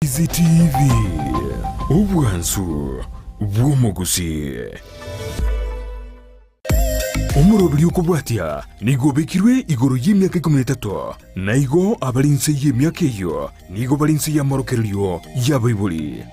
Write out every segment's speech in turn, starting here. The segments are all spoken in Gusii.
Easy TV, obwansu bw'omogusii. Omoroberi okobwatia nigo obekirwe igoro y'emiaka ikomi na etato, na igo abare inse y'emiaka eyio nigo bare inse y'amorokererio y'abaibori.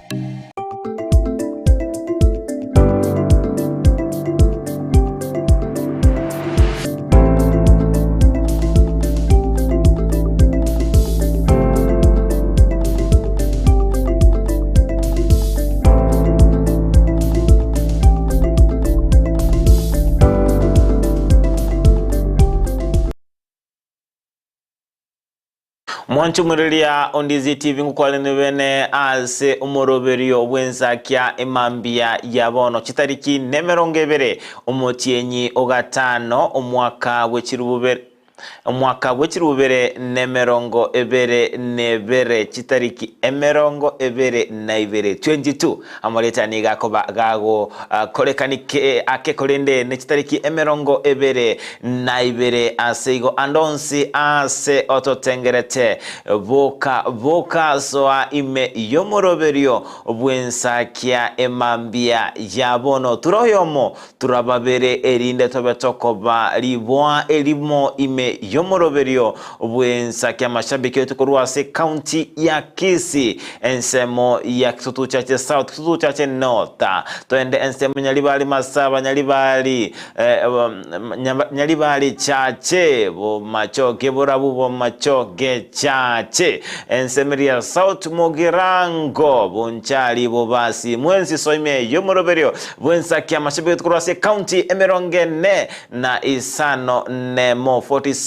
Mwanchumureria Ondizi TV ngokwarene bene ase omoroberio bw'ensakia emambia ya bono chitariki nemerongo ebere omotienyi ogatano omwaka bw'echirububere Omwaka bw'echilifu bibere nemerongo ebere nebere, chitariki emerongo ebere naibere, 22, amarieta nigo akoba gagokorekani ake korende nechitariki emerongo ebere naibere. Ase igo ande onsi aase ototengerete, boka, boka, soa ime y'omoroberio bw'ensakia emambia ya bono. Tura oyomo Turababere erinde tobe tokoba riboa erimo ime y'omoroberio bw'ensa ki'amashabiki oito korwa ase county ya Kisii, ensemo ya Kitutu Chache South, Kitutu Chache North, toende ensemo Nyaribari Masaba, Nyaribari Nyaribari Chache, Bomachoge Borabu, Bomachoge Chache, ensemo eria ya South Mugirango, Bonchari, Bobasi, mwensi soime y'omoroberio Bw'ensaki amashabiki korwa ase ekaunti emerongo ene na isano nemo, 46,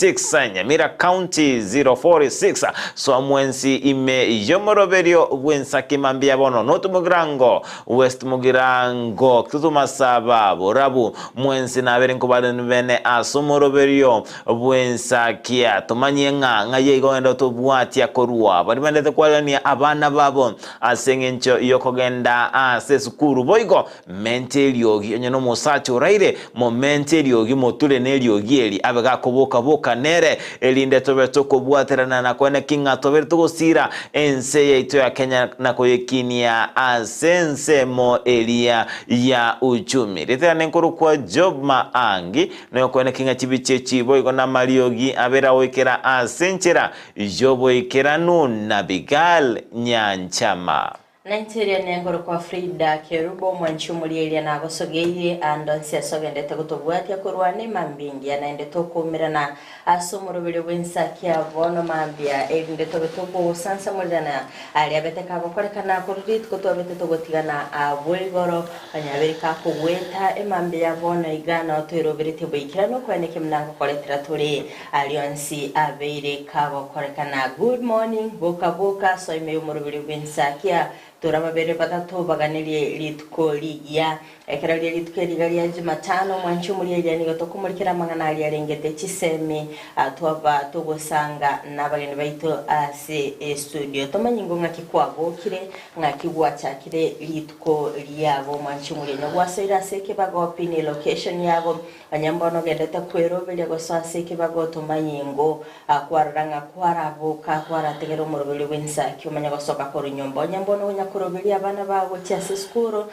Nyamira County 046, soa mwensi ime y'omoroberio bw'ensaki mambia bono North Mugirango, West Mugirango, Kitutu Masaba, Borabu, mwensi nabere nkobare bene ase omoroberio bw'ensakia. Tomanyie ng'a ng'ai igo ogenda tobwatia korwa baria bendete kwarania abana babo Ase engencho y'okogenda ase esukuru boigo, mente eriogi, onye nomosacha oraire, momente eriogi, moture neriogi eri, abe gakoboka-boka nere, erinde tobe tokobwaterana na koeneki ng'a tobere togosiira ense yaito ya Kenya na koyekinia ase ensemo eria ya uchumi. Riterane nkorokwa Job Maangi, noyokoeneki ng'a chibicha echi boigo namariogi abere agoikera ase enchera Y'oboikeranu na Bigal Nyanchama. Nainche eria nengorokwa Frida Kerubo, omwanchi omorieria nagosogeirie ande onsi ase ogendete gotobwatia korwa nemambia engiya naende tokoumerana ase omoroberio bw'ensakia bono mambia erinde tobe tokogosansamorirana aria abete kagokorekana korwa rituko twabete togotigana abwo igoro onye abere kakogweta emambia ya bono iga nao toiroberetie boikeranu okweneke buna ngokoretera tore Aria onsi abeire kagokorekana. Good morning boka boka soa ime y'omoroberi bw'ensakia tora babere batato baganerie rituko rigiya. Ekero rie rituko eriga ria Jumatano omwanchi omorieria nigo tokomorikera amang'ana aria arengete chisemi twaba togosanga nabageni baito ase estudio. Tomanye ingo ng'aki kwabokire ng'aki gwachakire rituko riago omwanchi omorienya gwasoire ase ekebago pin elocation yago Onye mbono ogendete kweroberia gosoa ase ekebago otomanye ingo, kwarora ng'a kwaraboka, kwarategera omoroberio bw'ensaki omanye gosoka korwa nyomba. Onye mbono okonya koroberia abana bao gochia ase esukuru,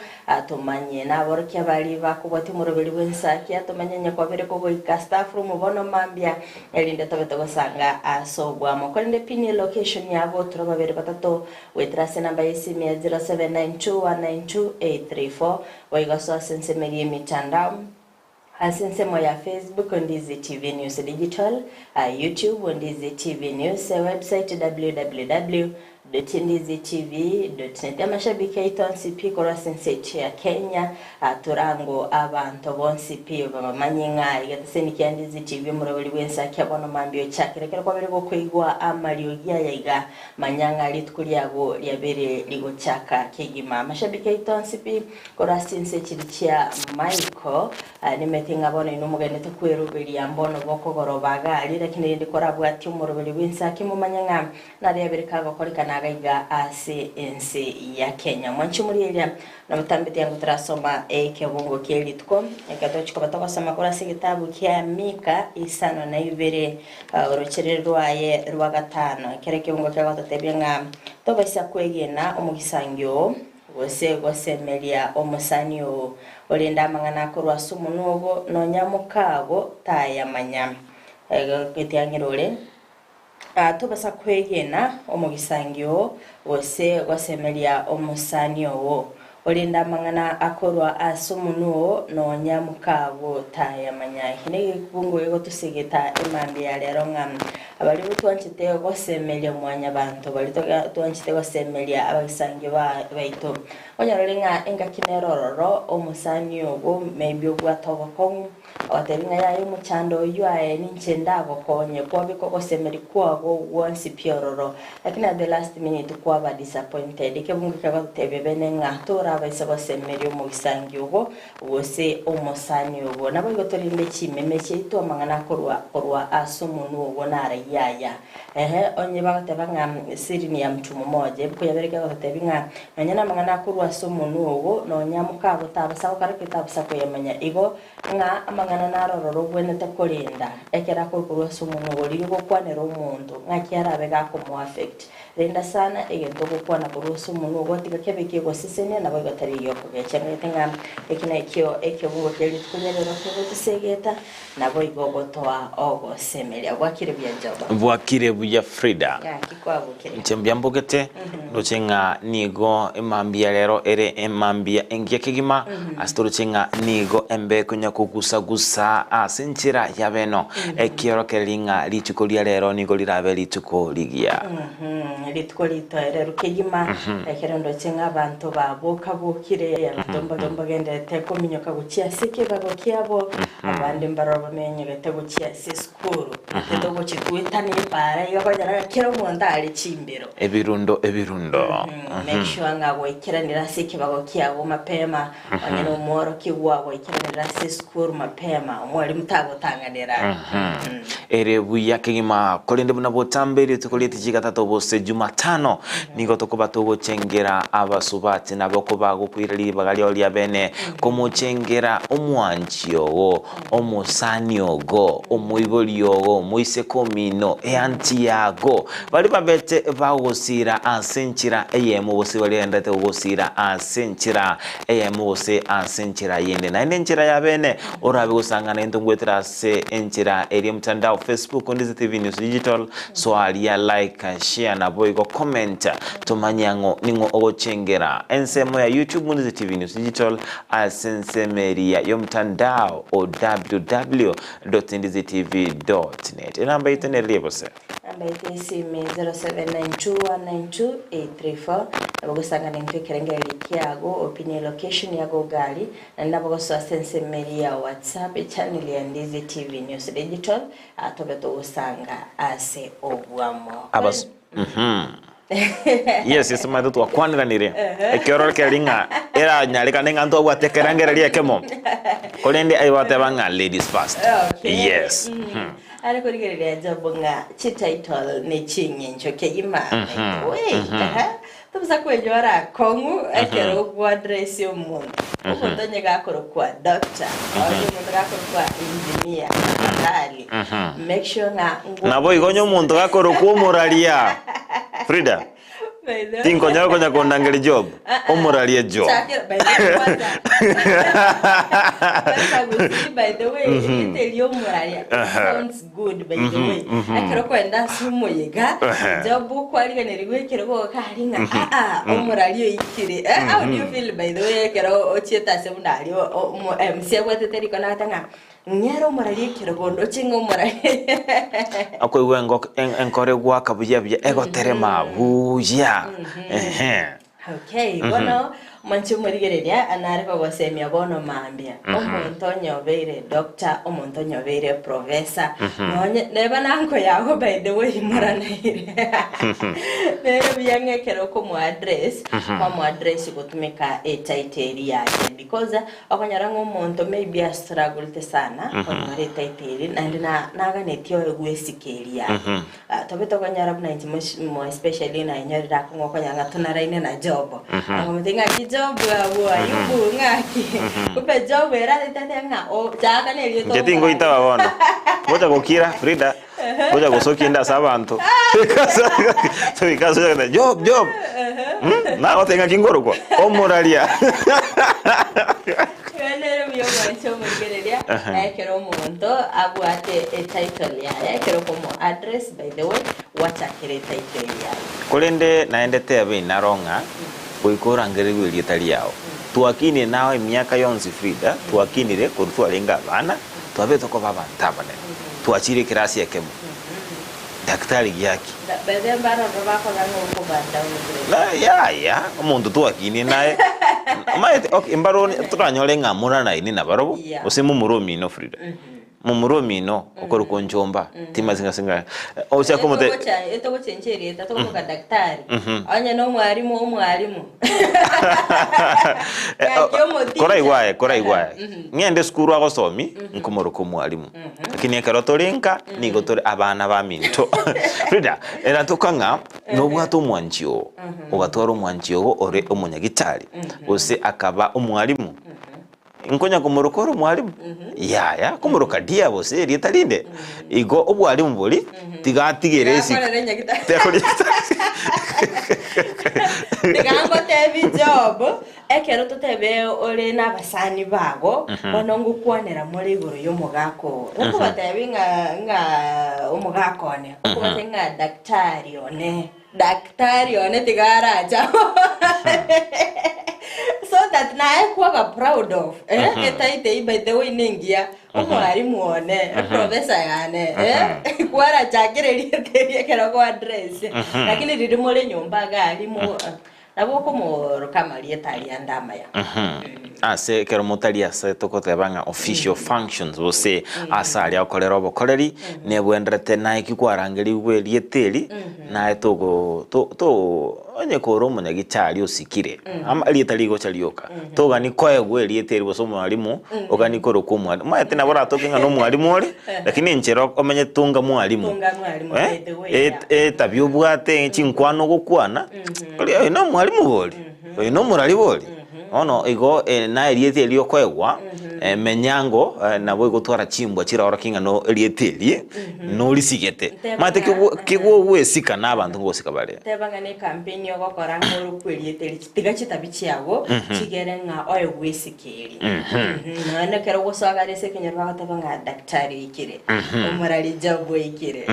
tomanye naborokia baria bakobwatia omoroberio bw'ensaki, tomanye onye kwabere kogoika staff room bono mambia, erinde tobe togosanga ase obwamo. Korende pin elocation yabo tore babere batato goetera ase enamba y'esimi ya 0792192834, boigo soa ase ensemo eria y'emitandao. Ase ensemo ya Facebook, Ndizi TV News Digital, YouTube, Ndizi TV News, Website www.ndizitv.net. Amashabiki aito onsi pi korwa ase ense yaito ya Kenya, torango abanto bonsi pi bamanye ng'a egeteseni kia Ndizi TV omoroberi bw'ensa kia bono mambia ochakire. Ekero kwabere gokoigwa amariogi aya iga, manya ng'a rituko riago riabere rigochaka kegima. Amashabiki aito onsi pi Korwa ase chinse chiria chia Michael, nimanyete ng'a bono inwe mogenderete kweroberia mbono bokogoroba iga aria, lakini rende korabwatie omoroberio bw'ense ake momanye ng'a nariabere kagokorekana. iga ase ense ya Kenya. Mwanche omorieria Nomotambe tiango torasoma ekebungo kie rituko ekero togochia koba togosoma korwa ase egetabu kia Mika isano na ibere orocherere rwaye rwa gatano. Ekero ekebungo kegototebia ng'a tobaisa kwegena omogisangio oo, gose gosemeria omosani oo, orende amang'ana akorwa ase omonwa ogo, nonya mokago tayamanya. Getiang'ira ore. Tobasa kwegena omogisangio oo, gose gosemeria omosani oo, orende amang'ana akorwa ase omonwa oo, nonya mokago tayamanya. Eki negebungo gegotosegeta emambia ya rero ng'a baria twanchete gosemeria mwanyabanto, baria twanchete gosemeria abagisangio baito. Onyarore ng'a engaki nere ororo omosani ogo maybe obwate obokong'u, Agatebia ng'a yaya omochando oyio aye ninche ndagokonye, kwabeka ogosemeria kwago gwonsi pi ororo, lakini at the last minute kwaba disappointed. Ekebungo kegototebia bene ng'a torabaise gosemeria omogisangi ogo gose omosani ogo. Naboigo torende chimeme chiaito amang'ana akorwa korwa ase omonwa ogo narayia aya. Ehe, onye bagoteba ng'a siri ni ya mtu mmoja, ebuku ya bere kegototebia ng'a nonya namang'ana akorwa ase omonwa ogo, nonya mokago tabasa gokora ki? Tabasa koyamanya. Igo Ng'a amang'ana naro ororo ogwenerete korenda ekero akorwa ase omonwa ogo, riria ogokwanera omonto, ng'aki arabe gakomoaffect. Renda sana egento ogokwana korwa ase omonwa ogo, tiga kebe ekegosesenia naboigo tari egiokogecha. Ng'aete ng'a eki nakio ekebungo kia rituko ria rero kegotosegeta, naboigo ogotoa ogosemeria. Bwakire buya Joba. Bwakire buya Frida. Ng'aki kwabokire? Inche mbuya mbogete, ndoche ng'a nigo emambia rero ere emambia engiya kegima, ase toroche ng'a nigo embe konya kogusa-gusa ase enchera ya beno, ekiorokereria ng'a rituko ria rero nigo rirabe rituko rigiya. Rituko ritoereru kegima, ekero ndoche ng'a abanto baboka-bokire, abanto mbagendererete kominyoka gochia ase ekebago kiabo, abande mbaroro bamenyegete gochia ase esukuru. Intwe togochitwetana epaara iga konyora ng'a kera omonto are chimbero. Ebirundo ebirundo. Make sure ng'a gwaikeranire ase ekebago kiago mapema, onye na omworokigwa gwaikeranire ase esukuru mapema, omwalimu tagotang'anera. Ere buya kegima, korende buna botambe rituko ria Chigatato gose Jumatano, nigo tokoba togochengera abasubati nabo kobagokoira ribaga riao ria bene komochengera omwanchi oo, omosani ogo, omoibori ogo, omoiseke omino, eanti yago, baria babete bagogosiira ase enchera eyemo gose baria bagendererete gogosiira ase enchera eyemo gose ase enchera yende. Naende enchera ya bene orabe gosang'ana into ngoetera ase enchera eria mtandao Facebook, Ndizi TV News Digital, soa aria like, share naboigo comment tomanye ang'o ning'o ogochengera. Ensemo ya YouTube Ndizi TV News Digital Ase ensemo eria y'omotandao o www.ndizitv.net. Enamba yaito nereria bose. Namba yaito y'esimi 0792192834 nabo ogosangana intwe ekerengererio kiago opinie location yago gari naende nabo ogosoa ase ensemo eria ya WhatsApp echannel ya Ndizi TV News Digital tobe togosanga ase obwamo. Abas mhm. Yes, ase omanyete twakwaniranire ekiororo keri ng'a eranyarekane ng'a ntwabwate ekerengererio ekemo, korende aye bateba ng'a ladies first. Okay. Yes. Mm. Are korigereria Job ng'a chititle ne ching'encho kegima. Wei, aha. Tobusa kwenyora akong'u ekero ogwadress omonto. Omonto onye gakorokwa doctor, onye omonto gakorokwa engineer, tafadhali make sure ng'a ngwa Naboigo onye omonto gakorokwa omoraria, Frida, By the way- tinkonyara konya kondangeria Job, omoraria Job. Chakera, by the way, kwanza kwanza gusii by the way erieta eria omoraria it sounds good by the way ekero kwenda ase omoyega Job okwariganerigwa ekerogo okari ng'a aa omoraria oikire Eh, how do you feel by the way ekero ochiete ase buna aria o- omo- MC abwatete riko nagoteba ng'a ng'ere omoraria ekerogo ndoche ng'a omoraria Okoigwa engoko en- enkoro egwaka buya buya egoterema buya ehe. Okay, bono. Mwanche omorigereria nare kogosemia bono mambia. Omonto onye obeire doctor, omonto onye obeire professor, nonye neba nanko yago by the way moranaire. Nere buya ng'a ekero okomoaddress, kwamoaddress gotumeka etitle eria yaye because okonyora ng'a omonto maybe astrugglete sana konyora etitle eria naende na naganetie oegwe esiko eria yaye. Tobe tokonyora buna inche mo especially nainyorire akong'u okonyora ng'a tonaraine na Job. Akomotebia ng'aki Job abwo Ayubu ng'aki. Kumbe Job ere atetete ng'a o chaka na erieta Inche tingoitaba bono. Ngocha gokira Frida, ngocha gosokia inde ase abanto. Toika ase ocha Job Job. Nagotebia ng'aki nkorokwa? Omoraria. Igo nere buya omwanche omorigereria, ekero omonto abwate etitle yaye, ekero okomo address by the way, gwachakera etitle eyio yaye. Korende naende teba inaro ng'a goika orangererigwe erieta riao. Twakinire nao emiaka yonsi Frida, twakinire korwa twarenge abana, twabete koba abanto abanene. Twachire ekerasi ekemo. Daktari giaki. By the way mbaroro bakora ng'a okoba downgrade. Na yaya, omonto twakinie naye. Omanyete okay mbaro toranyore ng'a moranaini nabarobwo, Yeah. gose momura omino Frida. Momura omino okorokwa Onchomba, timanyeti ng'a ase ng'a ocha komote Etogocha etogochencha erieta tokoboka daktari, onye na omwalimu omwalimu. Ng'aki omoticha. Koraigwe aye, koraigwe aye. Ng'ende esukuru agosomi, nkomoroka omwalimu. Lakini ekero tore nka, nigo tore abana baminto. Frida, eratoka ng'a nobwate omwanchi oo, ogatwara omwanchi ogo ore omonyagitari, gose akaba omwalimu, nkonya komoroka ore omwalimu? Yaya, komoroka dear gose erieta rinde. Igo obwalimu boria, tiga atigere esiko. Tiga akorere nyagitari. Tiga akorere nyagitari. Tiga ngotebi Job, Ekero totebe ore nabasani bago, bono ngokwanera more igoro y'omogaka oo. Okobatebi ng'a ng'a omogaka one, okobatebi ng'a daktari one, daktari one tiga arache so that naye kwaba proud of eh, etitle eyio by the way nengiya, omwalimu one, eprofessor yane eh, kwarachakire erieta erio ekero kwa address, lakini riria more nyomba iga aria mo. Nabo okomoroka amarieta aria ande amaya. Ase ekero motari ase togoteba ng'a official functions gose ase aria okorera obokoreri, nebwenderete naye ki kwarangerigwe erieta eri, naye togo to to onye kore omonyagitari osikire, ama erieta rigocha rioka, togani koegwa erieta eri gose omwalimu, ogani korokwa omwalimu. Omanyete nabo oratoke ng'a nomwalimu ore, lakini enchera omenyete onga mwalimu, Onga mwalimu, by the way, yeah. etabia obwate, chinkwana ogokwana. Oria oyo nomwalimu bori? Oyo nomorari bori? Bono igo naye erieta eri okoegwa, menya ango nabo egotwara chimbwa chiraorokie ng'a no erieta eri norisigete. Omanyete kegwo kegwo ogwesika na abanto ngosika bare. Teba ng'a ne ekampeni ogokora ng'a orokwe erieta eri, tiga chitabi chiago chigere ng'a oegwe esiko eri. Nonya ekero ogosoa gare ase ekenyoro bagoteba ng'a daktari oikire, omorari Job oikire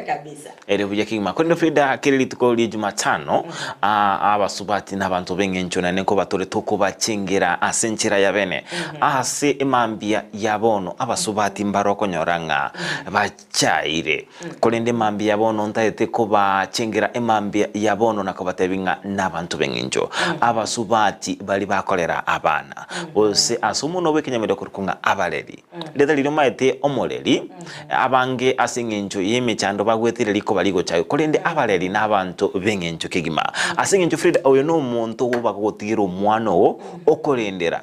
kabisa. Ere buya kegima. Korende Frida, kera rituko rie Jumatano, abasubati na abanto b'engencho naende nkobatore tokobachengera ase enchera ya bene. Ase emambia ya bono abasubati mbare okonyora ng'a bachaire. Korende emambia ya bono ntaete kobachengera emambia ya bono na kobatebia ng'a nabanto b'engencho. Abasubati baria bakorera abana, gose ase omonwa bw'ekenyamira okorokwa ng'a abareri. Rieta riria omaete omoreri, abange ase engencho y'emechando bagwetire rikoba rigochayo, korende abareri nabanto b'engencho kegima. Ase engencho Frida, oyo nomonto obagotigera omwana oo okorendera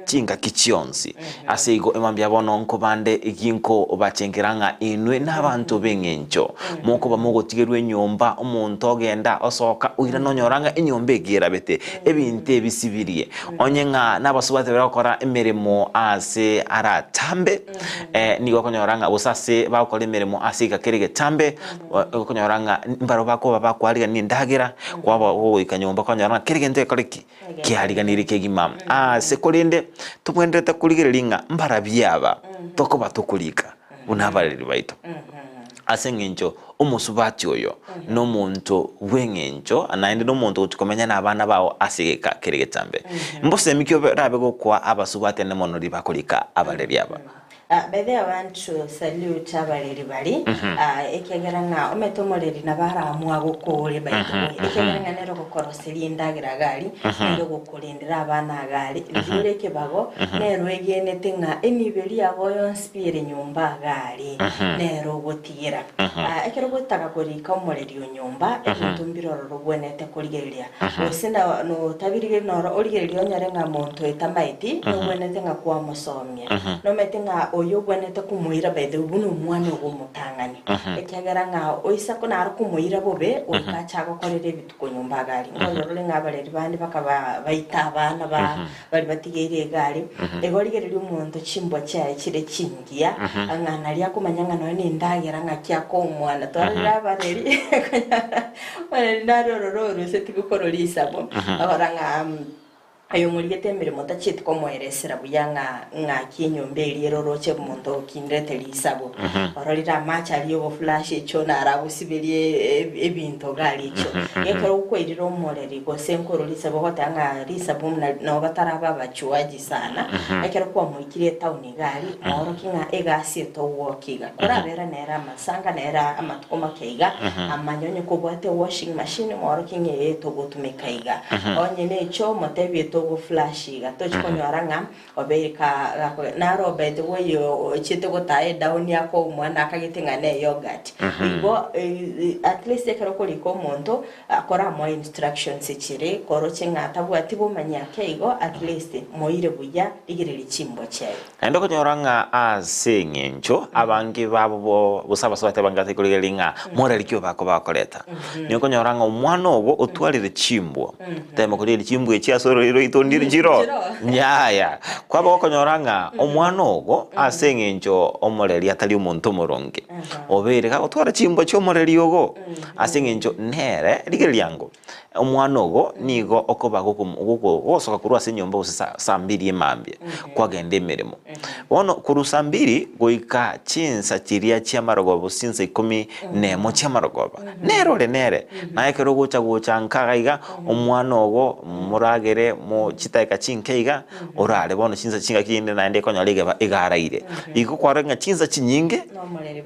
chingaki chionsi. Ase igo emambia bono nkobande ginkobachengera ng'a inwe nabanto b'engencho. Mokoba mogotigerwa enyomba, omonto ogenda osoka oirana onyora ng'a enyomba ekerabete, ebinto ebisibirie. Onye ng'a nabasubati baria bagokora emeremo aase aratambe, nigo okonyora ng'a gose ase bagokora emeremo ase egeka kere egetambe, okonyora ng'a mbarabwo bakoba bakwarigania endagera, kwaba ogoika nyomba kwanyora ng'a kera egento gekore ki? Kiariganirie kegima. Ase korende, tobwenerete korigereria ng'a mbarabwo aba tokoba tokorika buna abareri baito. Ase engencho omosubati oyo nomonto bw'engencho, naende nomonto ogochia komenya nabana bao ase egeka kere getambe. Mbosemi ki orabe gokoa abasubati ande mono riria bakorika abareri aba? By the way I want to salute abareri bari ekiagera ng'a omete omoreri nabo aramua agokore by the way ekiagera ng'a nere ogokoroseria endagera iga aria nere ogokorendera abana iga aria riria ore ekebago nere oegenete ng'a enibo eria yabo yonsi pi ere nyomba iga aria nere ogotigera. Ekero ogotaka korika omoreri o nyomba ebinto mbire ororo obwenerete korigereria gose na notabirigeria noro origererie onyore ng'a monto oyo tamaeti nobwenerete ng'a kwamosomia. Nomanyete ng'a oyo ogwenerete komoira by the way buna omwana ogo omotang'ani, ekiagera ng'a oisa naro komoira bobe goika ache agokorere ebituko nyomba iga aria. Nkorora ore ng'a abareri bande bakaba baita abana ba baria batigeire iga aria. Igo rigereria omonto chimbwa chiaye chire chingiya, ng'a naria akomanya ng'a nonya na endagera ng'aki akoa omwana. Twarorire abareri konyora abareri nare ororo oruseti gokora risabo, bakora ng'a. Oyomorigete emeremo tachieti komoeresera buya ng'a ng'aki enyomba eria ere orooche omonto okinderete risabo. Ororire amache aria y'oboflash echio naro agosiberie ebinto iga aria echio. Ekero okwairire omoreri gose nkorwa risabo ogoteba ng'a risabo buna nabo bataraba abachuaji sana, ekero kwamoikire etown iga aria, moorokie ng'a egasi etogwokia iga. Korabere nere amasanga nere amatuko make iga, amanye onye kobwate ewashing machine moorokie ng'a eye togotumeka iga. Onye necho motebie togo flush iga. Tochi konyora ng'a obeire ka gako naro obaete boiyo ochiete gotaya edown akoa omwana akagete ng'a ne yoghurt. Igo at least ekero okorika omonto koramoe instructions chire koroche ng'a tabwati bomanyi ake igo at least moire buya rigereria chimbwa chiaye. Naende okonyora ng'a ase eng'encho abange babo bo gose abasubati abange batari korigereria ng'a moreri ki obakoba bakoreta. Nigo okonyora ng'a omwana obo otwarire chimbwa, oteme korigereria chimbwa echi ase ororeri rwaito ndiri chiro yaya. Kwaba gokonyora ng'a omwana ogo ase eng'encho omoreri atari omonto omoronge, obeire gagotwara chimbwa chi'omoreri ogo, ase eng'encho nere rigereria ango. Omwana ogo nigo okoba gogosoka korwa ase enyomba gose saa mbiri emambia, kwagenda emeremo. Bono korwa saa mbiri goika chinsa chiria chi'amarogoba gose chinsa ikomi nemo chi'amarogoba, nere ore nere. Naye ekero ogocha gocha nka iga iga, omwana ogo moragere mo chidakika chinke iga, orare bono chinsa chingaki rinde naende ekonyora egeba iga araire. Igo kwarora ng'a chinsa chinyinge,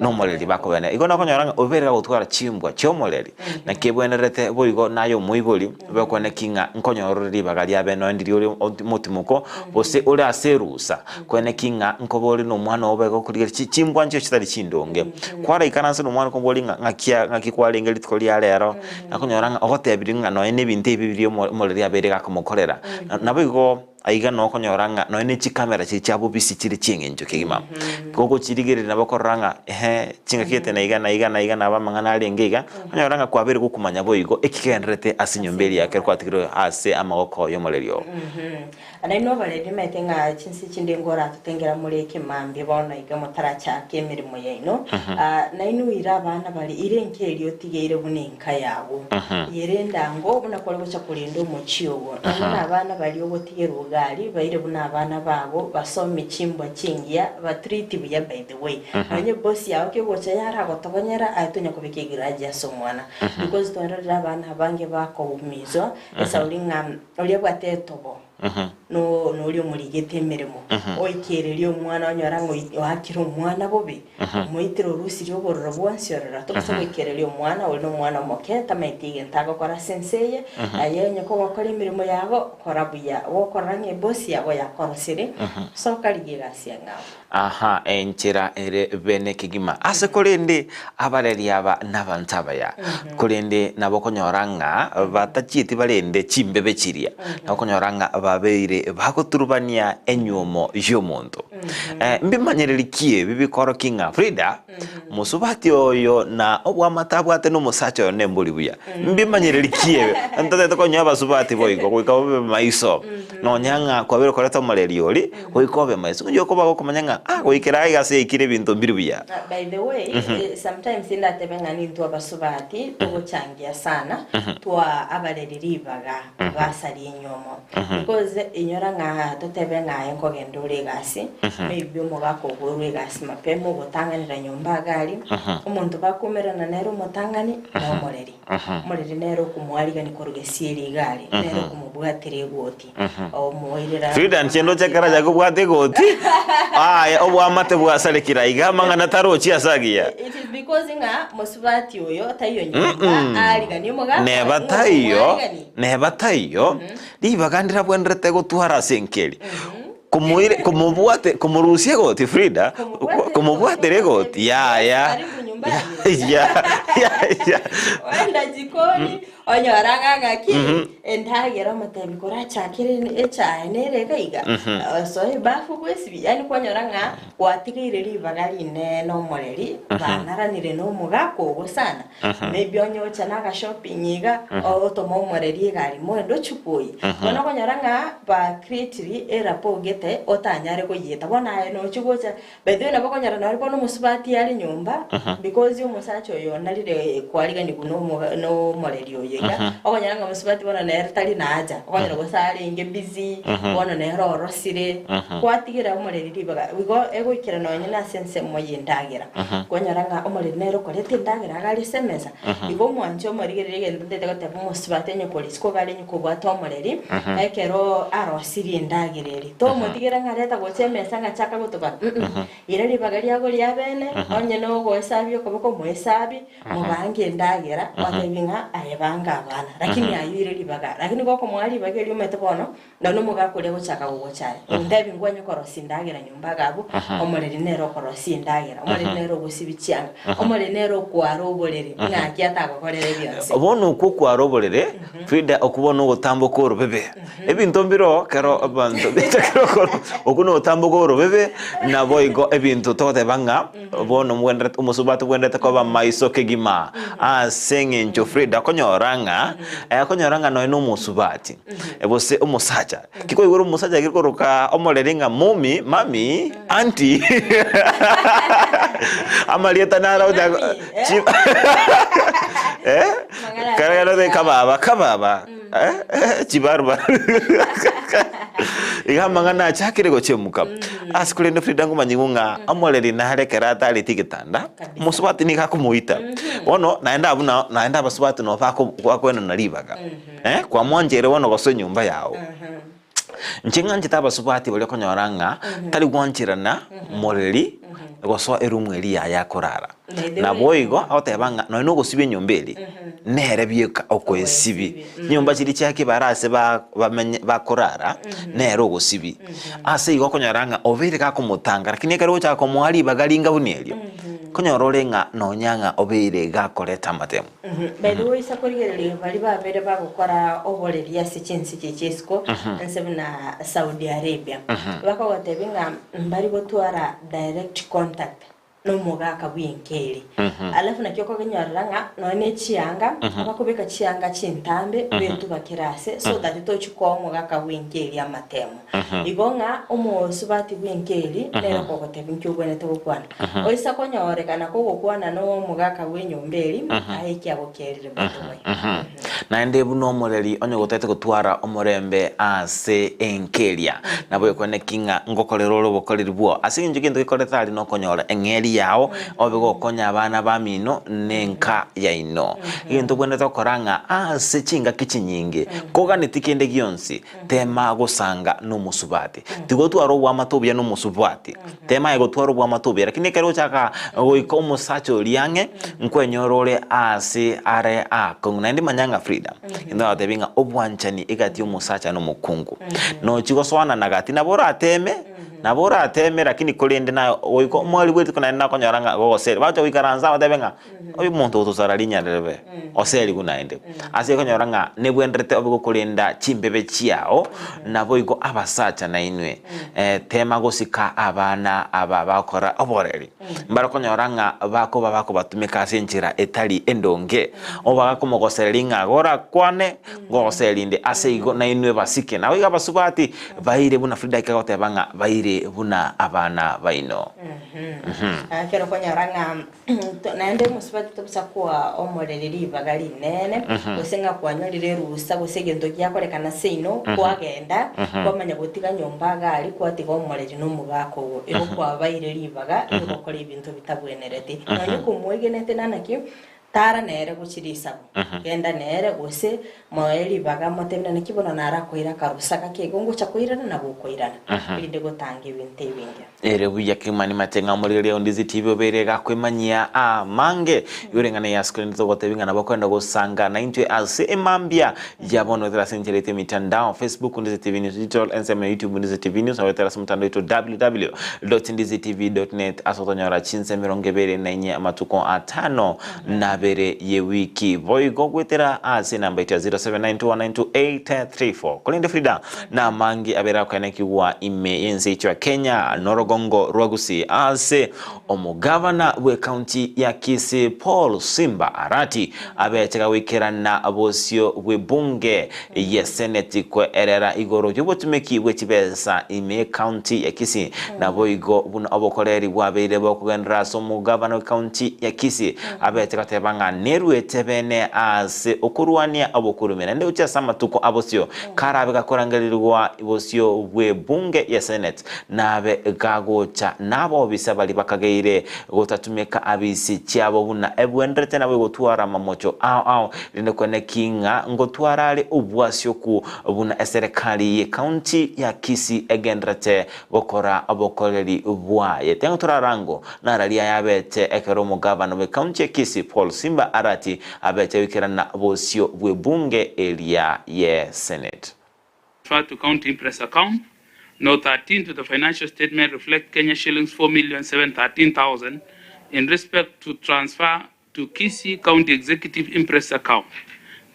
nomoreri bakobena. Igo nokonyora ng'a obeire gagotwara chimbwa chi'omoreri. Naki ebwenerete boigo naye omoibori obe kweneki ng'a nkonyora ore ribaga riabe nonya ndiria ore omotimoko, gose ore ase erusa, kweneki ng'a nkoba ore nomwana oo obe gokorigereria chi chimbwa nchio chitari chindonge. Kwaraikaranse nomwana okomoboria ng'a ng'aki ng'aki kwarenge rituko ria rero, nakonyora ng'a ogotebirie ng'a nonya na ebinto ebi biria omoreri abeire gakomokorera. Naboigo. Aiga nokonyora ng'a nonya ne chikamera chiria chia bobisi chire chi'eng'encho kegima. Gogochirigereria nabo okorora ng'a ehe, chingaki gete na iga na iga na iga nabo amang'ana arenge iga, onyore ng'a kwabeire gokumanya boigo ekigendererete ase enyomba eria ekero kwatigirwe ase amagoko y'omoreri oo. Nainwe abareri maete ng'a chinse chinde ngoratotengera more ekemambia bono iga motarachaka emeremo yaino. Nainwe ira abana baria, ira enka eria otigeire buna enka yago. Yerende ango buna kware gocha korenda omochie ogo. Nonya nabana baria ogotigerwa ogari baire buna abana bago, basome chimbwa chingiya, batreat buya by the way. Nonya eboss yao kegocha yaragotogonyera aye tonya kobeka egrudge ase omwana. Because twarorire abana abange bakoumizwa esauri ng'a oria abwate etobo. No noria omorigete emeremo, oikererie omwana onyora ng'a oi- oakire omwana bobe, omoitire orusirie obororo bwonsi ororo. Tobasa goikereria omwana, ore nomwana omoke, tamaeti egento agokora ase ense eye, aye onye kogokora emeremo yago, kora buya. Gokorora ng'a ebosi yago yakorosire, soka rigia egasi eng'ao. Aha, enchera ere bene kegima. Ase korende abareri aba nabanto abaya, korende nabo okonyora ng'a batachieti barende chimbebe chiria, nabo okonyora ng'a babeire bagoturubania enyuomo y'omonto. Eh, mbimanyereri ki ebi bikorokia ng'a Frida, mosubati oyo na obwamate abwate nomosacha oyo nembori buya? Mbimanyereri ki ebi? Ntotagete konyoa abasubati boigo goika babe maiso, nonya ng'a kwabeire koreta omoreri oria, Goika obe maiso, inki okoba gokomanya ng'a ah goikera aiga ase yaikire ebinto mbiri buya? By the way, sometimes ndatebe ng'a nintwe abasubati togochangia sana, twa abareri ribaga basaria enywomo. Because inyora ng'a totebe ng'a aye nkogenda ore egasi, maybe omogaka oborwe egasi mapema ogotang'anera nyomba iga aria, omonto bakoumerana nere omotang'ani na omoreri. Omoreri nere okomoarigania korwa gesieri iga aria, nere okomobwatera egoti, omoirera Frida inche ndoche ekero acha kobwata egoti, aye obwamate bwasarekire aiga amang'ana tarochi ase agiya. It is because ng'a mosubati oyo taiyo nyomba aariganie omogaka oye, Neba ng'a taiyo, okomoarigania. neba taiyo, ribaga ndirabwenerete gotwara ase enkeri. Komoire komobwate komorusia egoti Frida, Komobwatera komobwatera egoti, egoti yaya karibu nyumbani. ya ya ya. Oenda jikoni onyora ng'a ng'aki endagera omotebi korachakere echae nere iga iga osoe ebafu bwesibie yaani kwanyora ng'a gwatigeire ribaga rinene omoreri banaranire na omogaka ogo sana maybe onye ocha na agashopping iga ogotoma omoreri egari moende ochukwe oye bono okonyora ng'a ba creatiri erapo gete otanyare koyieta bono aye nochi gocha by the way nabo okonyora nonye bono omosubati are nyomba because omosacha oyo onarire kwariganiwa na omo na omoreri oyo iga okonyora ng'a omosubati bono nere tari na haja okonyora gose arenge busy bono nere orosire kwatigera omoreri ribaga igo egoikera nonye na ase ensemo ya endagera Kwanyora ng'a omoreri nere okoreta endagera iga are ase emesa, igo omwanche omorigererie egento ntaete goteba omosubati onye kore isiko iga arenge kobwata omoreri, ekero arosirie endagera eria. Tomotigera ng'a reta gocha emesa ng'a chaka gotobara mm, ira ribaga riago ria bene, onye na ogoesabia okoboko moesabie, mobange endagera, otebie ng'a aye banga abana, lakini aywo ire ribaga. Lakini gokomoa ribaga erio omanyete bono, Nonya nomogaka oria agochaka gogochaya, ontebi ngwanye korosia endagera nyomba iga abwo, omoreri nere okorosia endagera, omoreri nere ogosibia chianga, omoreri nere okwara oborere, ng'aki atagokorere bionsi. Bono okwo okwara oborere, Frida, okwo bono ogotamboka orobebe. Ebinto mbiroo kero abanto kero okoro okwo nogotamboka orobebe, naboigo ebinto togoteba ng'a bono omogwenderete omosubati obwenerete koba maiso kegima ase eng'encho Frida okonyora ng'a, okonyora ng'a nonya na omosubati. Gose omosacha. Ki koigora omosacha ekero koroka omoreri ng'a mommy, mummy, aunty amarieta naro ocha Mummy, eh? chi eh? Mang'ana Kare aya. kare kababa kababa eh, eh, chibarubaru iga amang'ana achakire gochemuka. Ase korende Frida ngomanyigwe ng'a omoreri nare ekero atareti egetanda, Kabisa. omosubati nigo akomoita. Bono naende abwo nao naende abasubati nabo bako bakoenana ribaga. Eh, kwamwancheire bono gosoa enyomba yao. Inche ng'anchete abasubati baria okonyora ng'a tari gwancherana moreri gosoa erumu eria yaye akorara. Naboigo agoteba ng'a nonya na ogosibia enyomba eria, nere bieka okoesibia. Chinyomba chiria chia kebare ase ba bamenye bakorara, nere ogosibia. Ase igo okonyora ng'a obeire gakomotanga lakini ekero ogochaka komoa ribaga ringa buna erio, okonyora ore ng'a nonya ng'a obeire gakoreta amatemo. By the way ase korigereria baria babere bagokora oboreri ase chinse echi chia isiko ense buna Saudi Arabia bakogotebia ng'a mbari gotwara direct contact na omogaka bw'enka ere. Alafu naki okogenyorera ng'a nonya ne chianga abakobeka chianga chintambe betuba kera ase so that tochi koa omogaka bw'enka eria amatemo. Igo ng'a omosubati bw'enka eria nere okogotebia inki obwenerete gokwana. Oisa konyorekana kogokwana nomogaka bw'enyomba eria, aye ekiagokerire by the way. Naende buna omoreri onye gotagete gotwara omorembe ase enka eria, naboekwane ki ng'a ngokorera ore obokoreri bwao. Ase eng'encho gento gekorete aria nokonyora eng'eria yao, obe gokonya abana bamino na enka yaino. Egento obwenerete gokora ng'a ase chingaki chinyinge, koganeti kende gionsi, Tema gosanga nomosubati. Tigotwara obwamate obuya nomosubati. Tema aye gotwara obwamate obuya. Lakini ekero ochaka goika omosacha oria ang'e, nkwenyora ore aase are aakong'u. Naende manya ng'a Frida, kende nagotebi ng'a obwanchani egati y'omosacha na omokungu, nochi gosoanana gati nabo orateme, nabo orateme lakini korende naye goika omwari bwe rituko naende nakonyora ng'a gogoseri. Bagocha goikaransa batebe ng'a. Oyo omonto otosara rinyarebe, oserigwe naende. Ase okonyora ng'a nebwenerete obe gokorenda chimbebe chiao, naboigo abasacha nainwe, tema gosika abana aba bagokora oboreri. Mbare okonyora ng'a bakoba bakobatumeka ase enchera etari endonge, obagakomogosereria ng'a gorakwane, ngogoseria inde. Ase igo nainwe basike. Naboigo abasubati baire buna Frida akegoteba ng'a baire buna abana baino. Ekero okonyora ng'a. Naende omosubati. Tobwenereti tobusa koa omoreri ribaga rinene, gose ng'a kwanyorire erusa, gose egento giakorekana seino, kwagenda, kwamanya gotiga nyomba iga aria, kwatiga omoreri na omogaka ogo. Igo kwabaire ribaga ri'ogokora ebinto bitabwenereti. Nonya okomwegenete nana ki, tara nere gochia risabu, genda nere, gose moe ribaga motebie naki bono narakoire akarusa gake igo ngocha koirana nabo okoirana, erinde gotanga ebinto ebinge. Ere buya kegima nimate ng'a omorigereria o Ndizi TV obeire gakwemanyia amange igoro eng'ana ya ase korende togotebi ng'a nabo okoenda gosanga naintwe ase emambia ya bono goetera ase enchera yaito emitandao Facebook Ndizi TV News Digital ensemo ya YouTube Ndizi TV News na goetera ase omotandao oito www.ndizitv.net ase otonyora chinsa 24 amatuko atano nabere yewiki boigo goetera ase enamba yaito ya 0792192834 korende Frida Namange abere akoenekigwa ime y'ense yaito ya Kenya norogongo rwa Gusii ase omogavana bw'ecounty ya Kisii Paul Simba Arati abete gagoikerana bosio bw'ebunge ye Seneti koerera igoro y'obotumeki bwe chibesa ime y'ecounty ya Kisii naboigo buna obokoreri bwabeire bokogenderera ase omogavana bw'ecounty ya Kisii abete goteba ng'a neruete bene ase okorwania obokurumi naende gochia ase amatuko abosio Karabe gakorangererigwa bosio bw'ebunge ya Senate, nabe gagocha nabobisa baria bakageire gotatumeka abisi chiabo buna ebwenderete nabo egotwara amamocho ao ao, rende kweneki ng'a ngotwara are obwasioku buna eserekari ye county ya Kisii egenderete gokora obokoreri bwaye. Tengo torarango nararia yabete ekero omogavana bwe county ya Kisii Paul Simba Arati abete goikerana bosio bw'ebunge eria ye Senate. Transfer to County Imprest Account No 13 to the financial statement reflect Kenya shillings 4,713,000 in respect to transfer to Kisii County Executive Imprest Account.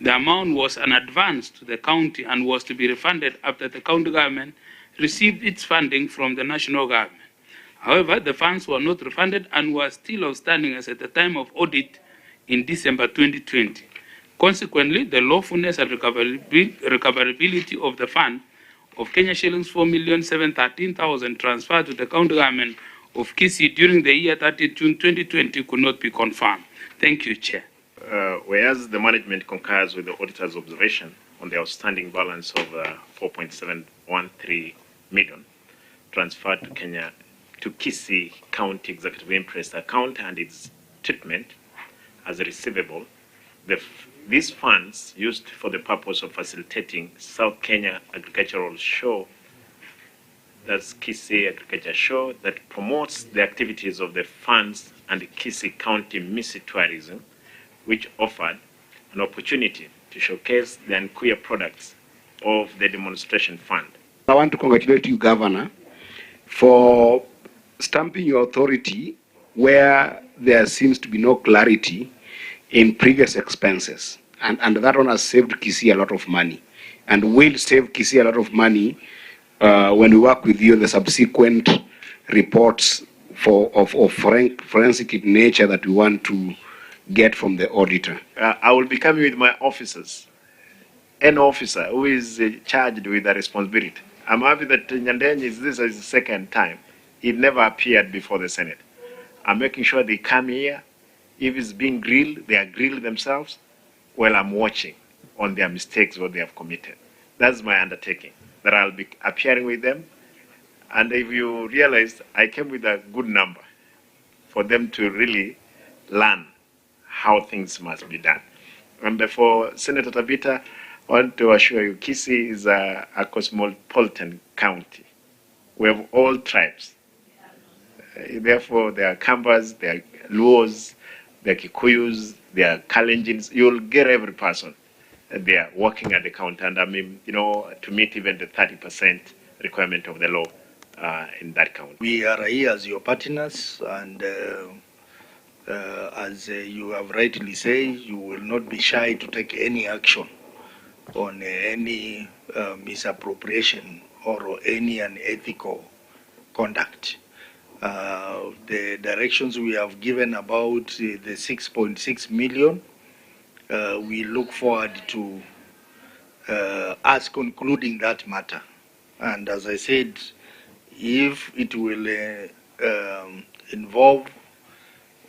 The amount was an advance to the county and was to be refunded after the county government received its funding from the national government. However, the funds were not refunded and were still outstanding as at the time of audit in December 2020. Consequently, the lawfulness and recoverability of the fund of Kenya shillings 4,713,000 transferred to the county government of Kisii during the year 30 June 2020 could not be confirmed. Thank you, Chair. Whereas the management concurs with the auditor's observation on the outstanding balance of 4.713 million transferred to Kenya to Kisii County Executive Imprest account and its treatment as receivable, the these funds used for the purpose of facilitating South Kenya Agricultural Show, that's Kisii Agriculture Show, that promotes the activities of the funds and Kisii County Misi Tourism, which offered an opportunity to showcase the Ancuya products of the demonstration fund. I want to congratulate you, Governor, for stamping your authority where there seems to be no clarity in previous expenses. And, and that one has saved Kisii a lot of money and will save Kisii a lot of money uh, when we work with you on the subsequent reports for, of, of forensic in nature that we want to get from the auditor. Uh, I will be coming with my officers, an officer who is uh, charged with the responsibility. I'm happy that Nyandenye is this is the second time. He never appeared before the Senate. I'm making sure they come here. If it's being grilled, they are grilled themselves. Well, I'm watching on their mistakes, what they have committed. That's my undertaking, that I'll be appearing with them. And if you realize, I came with a good number for them to really learn how things must be done. And therefore, Senator Tabita, I want to assure you, Kisii is a, a cosmopolitan county. We have all tribes. Uh, therefore, there are Kambas, there are Luos, there are Kikuyus, there are Kalenjins. You'll get every person there working at the counter. And I mean, you know, to meet even the 30% requirement of the law uh, in that county. We are here as your partners, and uh, uh, as uh, you have rightly said, you will not be shy to take any action on uh, any uh, misappropriation or any unethical conduct. Uh, the directions we have given about uh, the 6.6 million, uh, we look forward to uh, us concluding that matter. And as I said, if it will uh, um, involve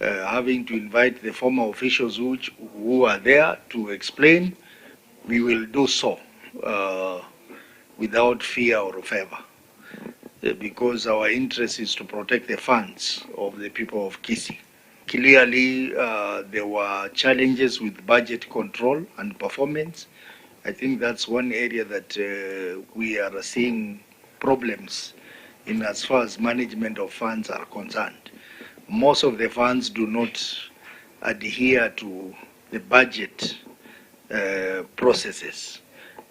having to invite the former officials which who are there to explain, we will do so without fear or favour because our interest is to protect the funds of the people of Kisii. Clearly there were challenges with budget control and performance. I think that's one area that we are seeing problems in as far as management of funds are concerned. Most of the funds do not adhere to the budget processes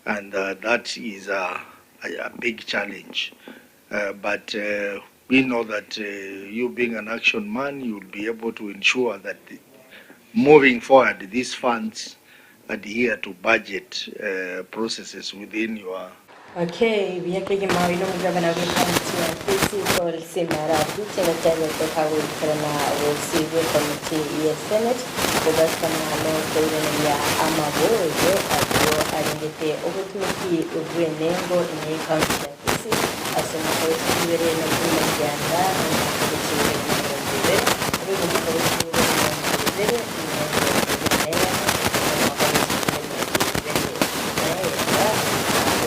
and that is a, a, a big challenge. But we know that you being an action man, you will be able to ensure that moving forward, these funds adhere to budget processes within your Okay, buya kegima oino omogabana bw'ecounty ya Kisii Paul Simarapi chingaki abete kagoikerana bosio bw'ekomiti ye Senate kobasikana nokoiraneria amaborio ayio arengete obotumiki bw'enengo ime y'ecounty ya Kisii ase omwaka bwe 2019 na omwaka bwe 2020, naboigo omwaka bwe 2021 omwaka bwe 2021 na omwaka bwe 2021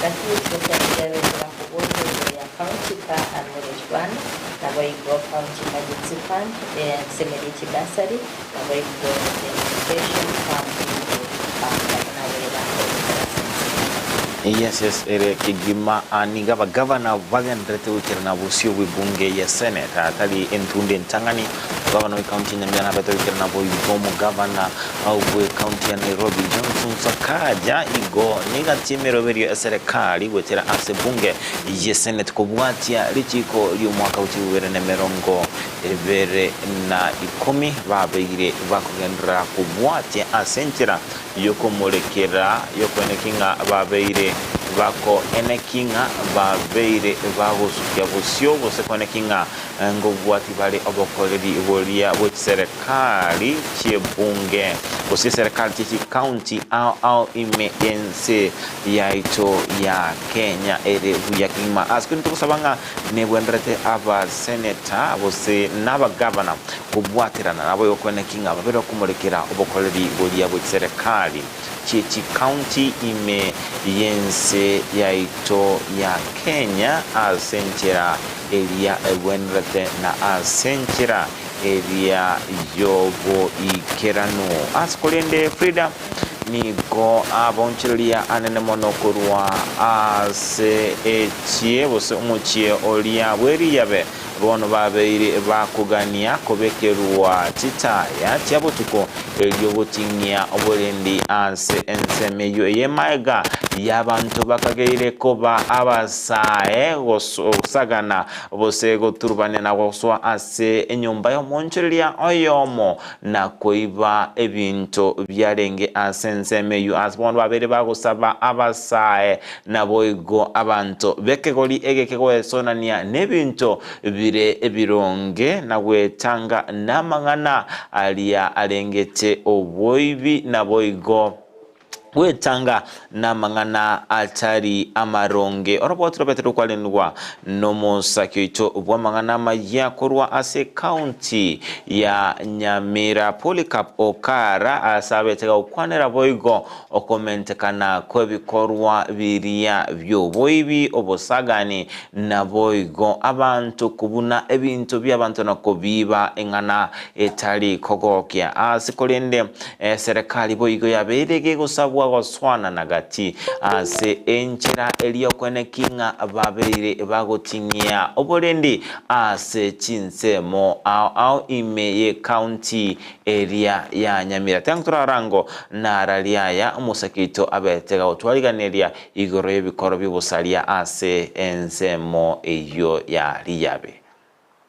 Gati y'echigosani chiabete bakoboria igoro ya County Car and Mileage Fund, naboigo County Emergency Fund, ensemo ye chibasari, naboigo Identification Farm Input Fund. Abwo nabere bakoigora ase ensemo. Yes, yes, ere kegima nigo abagavana bagendererete goikerana bosio bw'ebunge ya Senate atari entunde entang'ani. Omogavana bw'ecounty ya Nyamira nabete goikerana boigo omogavana bw'ecounty ya Nairobi Johnson Sakaja igo negati emeroberio eserekari goetera ase ebunge ye Senate kobwatia richiko ri'omwaka bwe 2010 babeire bakogenderera kobwatia ase enchera y'okomorekera y'okoeneki ng'a babeire bakoeneki ng'a babeire bagosukia bosio gose koeneki ng'a ngobwati bare obokoreri boria bwe chiserekari chi'ebunge gose chiserekari chie chikaunti ao ao ime y'ense yaito ya Kenya ere buya kegima. Ase korende togosaba ng'a nebwenderete abaseneta gose nabagavana kobwaterana naboigo koeneki ng'a babere okomorekera obokoreri boria bwe chiserekari chie chikaunti ime y'ense yaito ya Kenya ase enchera eria egwenerete na ase enchera eria y'oboikeranu. Ase korende Frida nigo abaonchoreria anene mono korwa ase echie gose omochie oria bw'eriyabe, bono babeire bakogania kobekerwa chitaya chia botuko, erio goting'ia oborendi ase ensemo eyio y'emaega y'abanto bakageire koba abasae gosagana gose goturubania na gosoa ase enyomba y'omoonchoreria oyomo na koiba ebinto biarenge ase ensemo eyio. Ase bono babeire bagosaba abasae, naboigo abanto b'ekegori egeke goesonania nebinto bire ebironge, na gwetanga namang'ana aria arengete oboibi, naboigo gwetanga namang'ana atari amaronge. Oroboti robete rokwarenigwa nomosaki oito bw'amang'ana amayia korwa ase ekaunti ya Nyamira Polycarp Okara ase abete gagokwanera boigo okomentekana kw'ebikorwa biria bi'oboibi, obosagani, naboigo abanto kobuna ebinto bi'abanto na kobiiba eng'ana etari kogokia. Ase korende Eserekari boigo yabeire gegosabwa gosoanana gati ase enchera eria okweneki ng'a babeire bagoting'ia oborendi ase chinsemo ao ao ime y'ecounty eria ya Nyamira. Tiga torarango nararia aya omosake oito abete gagotwariganeria igoro y'ebikoro bi'obosaria ase ensemo eyio ya Riyabe.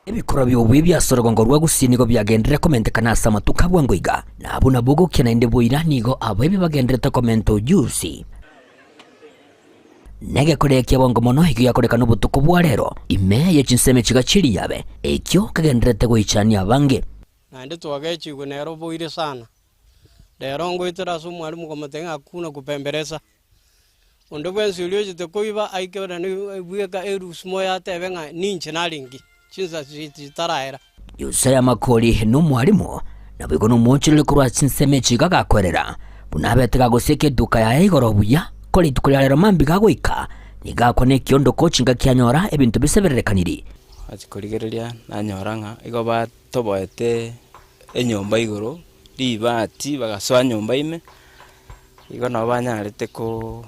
Ebikorwa bi'obuya bi'ase orogongo rwa Gusii nigo biagenderere komentekana ase amatuko a bwango iga, na abwo nabwo ogokia naende boira nigo abaibi bagendererete komenta ojusi. Na egekorea kia bwango mono ekio giakorekana obotuko bwa rero ime ye chinsemo chiga chi'riabe, ekio kegendererete goichania abange. Naende twagechigwe nere oboire sana. Rero ngoetera ase omwalimu komotebia ng'a hakuna kupembeleza. Onde bwensi oria ochete koiba aike buna bweka erusu moyo atebe ng'a ninche narenge. chinsa chitaraera. Josiah Makori nomwarimu, naboigo nomoonchoreri korwa ase chinsemo echi iga gakwerera, buna abete gagosieka eduka yaye igoro buya, ko rituko ria rero mambia gagoika, nigo akwa nekiondoko chingaki anyora ebinto bisebererekaniri. Nachia korigereria nanyora ng'a igo batoboete enyomba igoro, ribati bagasoa nyomba ime, igo nabo banyarete ko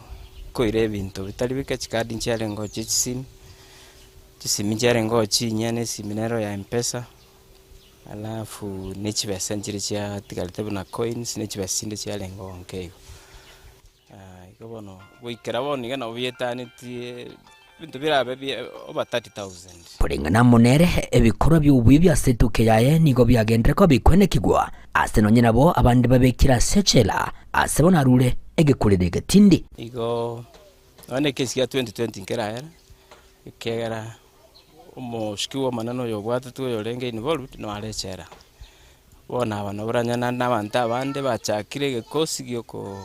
koira ebinto bitari bike, chikadi nchiarenge chia chisimi, chisimi nchiarenge chinyia na esimi nero ya mpesa, alafu na chibesa nchire chiatigarete buna coins na chibesa chinde chiarenge oo nke igo. Igo bono goikera bono iga nabo bietanetie ebinto birabe bie over 30,000. Koreng'ana amo nere, ebikorwa bi'oboibi ase etukia yaye nigo biagenderire koba bikwenekigwa, ase nonye nabo abande babekire ase echela, ase bono arure egekureri egetindi. Igo nonya na ekesi gia 2020 nkeragera, ekiagera omosiki omonene oyo obwatetwe oyorenge involved noare echela. Bono aba nabo oranyore naende na abanto abande bachakire egekosi gioko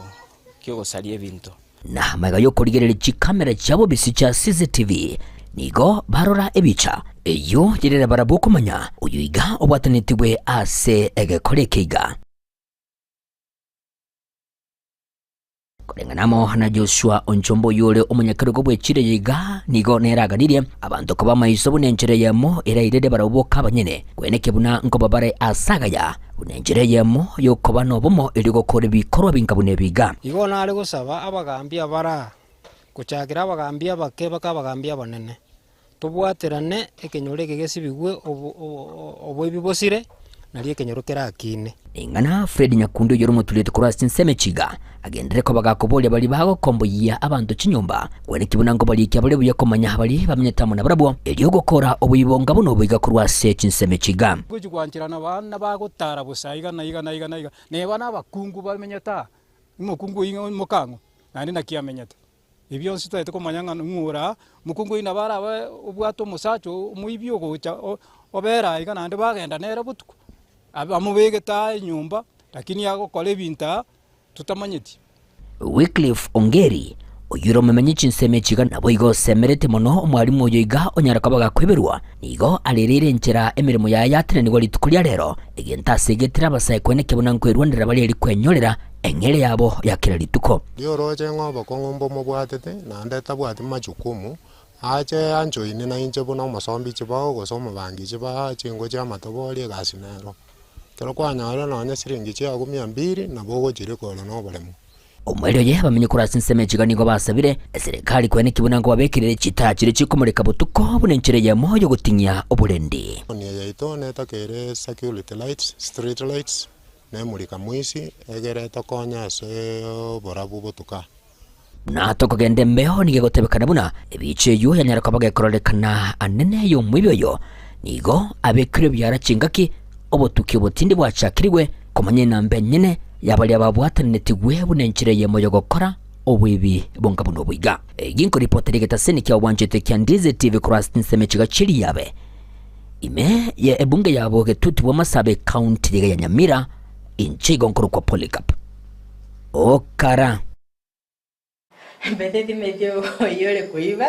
kiogosaria ebinto. Na magega y'okorigereria chikamera chia bobisi chia CCTV, nigo barora ebicha eyio yerere barabwo okomanya oyo iga obwatanetigwe ase egekora eke iga. Koreng'ana amo na Joshua Onchomba oyore omonyakerogo bw'echiro eye iga, nigo nere aganirie abanto koba amaiso buna enchera eyemo erairere barabwo boka abanyene, kweneke buna nkoba bare ase agaya, buna enchera eyemo y'okoba nobomo erio gokora ebikorwa binga buna ebi iga. Igo nare gosaba abagambi abare aa, gochakera abagambi abake mpaka abagambi abanene, tobwaterane ekenyoro eke gesibigwe oboibi bosire, nario ekenyoro kerakine. Ring'ana Fred Nyakundi oyore omotureti korwa ase chinsemo echi iga, agenderere koba gakoboria baria bagokomboyia abanto chinyomba, kweneki buna nkobarikia bare buya komanya baria bamenyete amo nabarabwo, erio gokora oboibonga buna obo iga korwa ase chinsemo echi iga. Gochia gwancherana abana bagotara bosa iga na iga na iga na iga, neba nabakungu bamenyete aa, omokungu oyio mokang'o, naende naki amenyete. Ebi bionsi totagete komanya ng'a ning'o ore aa, omokungu oyio nabo arabe obwate omosacha oo omoibi ogocha obere aiga naende bagenda nere botuko, abamobegete aa enyomba, lakini agokora ebinto aa totamanyeti. Wycliffe Ongeri, oyio ore omomenyi chinsemo echi iga naboigo osemeretie mono omwalimu oyo iga onyare koba gakoiberwa, nigo arereire enchera emeremo yaye yatenenigwa rituko ria rero, egento ase egetire abasae kweneke buna nkwerwanera bare eri kwenyorera Eng'eria yabo ya kera rituko. Riorooche ng'a obokong'u mbomobwatete, naende tabwati machukumu, ache anjoine nainche buna omosombi chibao gose omobangi chibao chinko chi'amatobori egasi nero. Ekero kwanyorire nonye siringi chiago mia mbiri, nabo ogochirikora na oboremo. Omoerio oye abamenyi korwa ase ensemo echiga nigo basabire eserekari koenekia buna nkobabekerere chitaa chiria chikomoreka botuko buna enchera eyemo y'ogoting'ia oborendi. Etown eye yaito netakeire security lights, street lights, Nemurika mwisi, egere tokonye ase oborabu botuka. Buna tokogenda embeo nigo egotebekana buna ebiicha eyio yanyara koba gekororekana anene y'omoibi oyo nigo abekirwe ebiara chingaki obotuki obotindi bwachakirigwe komanya enamba enyene ya baria babwatananetigwe buna enchera eyemo y'ogokora oboibi bonga buna obo iga. Egi nkoripotera egetaseni kia obwanchete kia Ndizi TV korwa ase chinsemo echiga chi'Eriabe. Ime ye ebunge yabo getutu bw'amasabe ekaunti iga ya Nyamira, inche igo nkorokwa Polycarp. Okara. Mbete timeti oyio ore koiba,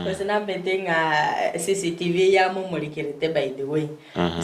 gose nambete ng'a CCTV yamomorikerete by the way.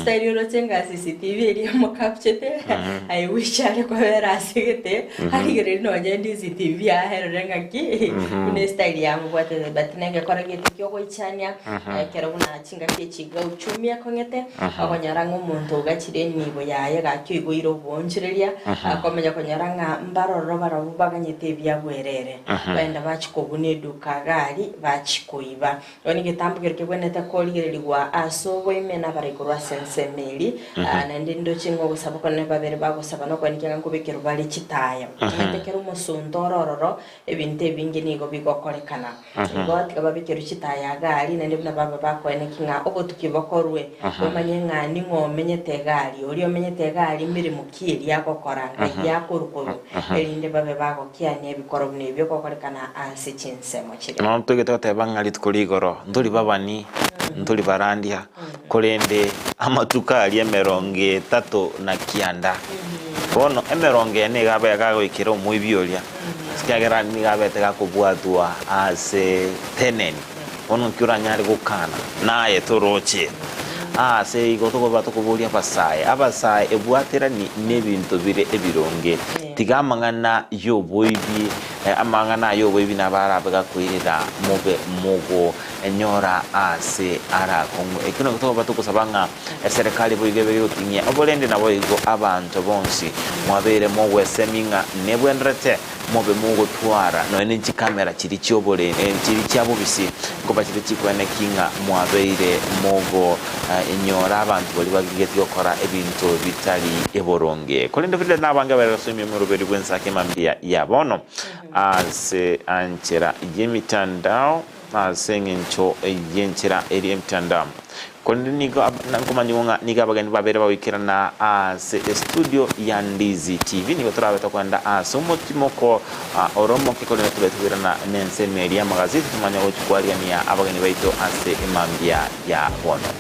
Style oroche ng'a CCTV eria emocapturete, I wish are kobera ase gete, arigererie nonye CCTV aherore ng'aki, buna estyle yamobwatete but negekora gete kiogoichania, ekero buna chingaki echi iga uchumi ekong'ete, okonyora ng'a omonto ogachire enibo yaye gaki oigoire oboonchoreria, akomenya konyora ng'a mbaroro barobwo baganyete ebiagwerere, baenda bachia kobuna eduka iga aria, bachia koiba. Bono egetambo keria kegwenerete korigererigwa ase oboime nabare korwa ase ensemo eria, naende ndoche ng'a ogosaba okonene babere bagosaba nokoenekia ng'a nkobekerwa bare chitaya. Omanyete ekero omosunte ore ororo, ebinto ebinge nigo bigokorekana. Igo tiga babekerwe chitaya iga aria, naende buna baba bakoenekia ng'a obotuki bokorwe, bamanye ng'a ning'o omenyete iga aria, oria omenyete iga aria meremo ki eria agokora, ngai akorwa korwa, erinde babe bagokiania ebikoro buna ebio gokorekana ase chinsemo chiria. Nonya ntogete goteba ng'a rituko rigoro ntori babani, ntori barandia, korende amatuko aria emerongo etato na kianda. Bono emerongo ene iga abe gagoikera omoibi oria, ekiagera nigo abete gakobwatwa ase teneni. Bono nki oranyare gokana? Naye toroche. Ase igo tokoba tokoboria abasae, abasae ebwaterani nebinto bire ebironge, tiga amang'ana y'oboibi, amang'ana ay'oboibi nabo arabe gakoirera mobe mogo-enyora ase arakong'u. Ekio nakio tokoba togosaba ng'a eserekari boigo ebe gegoting'ia oborende naboigo abanto bonsi mwabeire mogwesemi ng'a nebwenerete mobe mogotwara nonya ne chikamera chiria chi'obore chiria chia bobisi, nkoba chire chikweneki ng'a mwabeire mogo-nyora abanto baria bagigetie gokora ebinto bitari boronge. Korende Frida na abange abarere ase omoroberi bw'ensake mambia ya bono ase anchera y'emitandao ase eng'encho y'enchera eria y'emitandao. Korende nigo nkomanyigwa ng'a nigo abageni babere bagoikerana ase estudio ya Ndizi TV. Nigo torabe tokoenda ase omotimoko ore omoke korende tobe tokoirana nensemo eria y'amagazeti tomanye gochia kwarigania abageni baito ase emambia ya bono.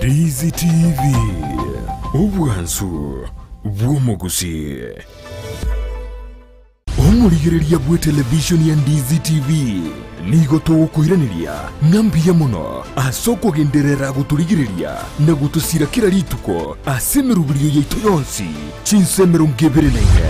Ndizi TV, obwansu bw'omogusii. Omorigereria bw'etelevishoni ya Ndizi TV nigo togokoiraneria ng'a mbuya mono ase okogenderera gotorigereria na gotosira kera rituko ase emeroberio yaito yonsi chinsa 24.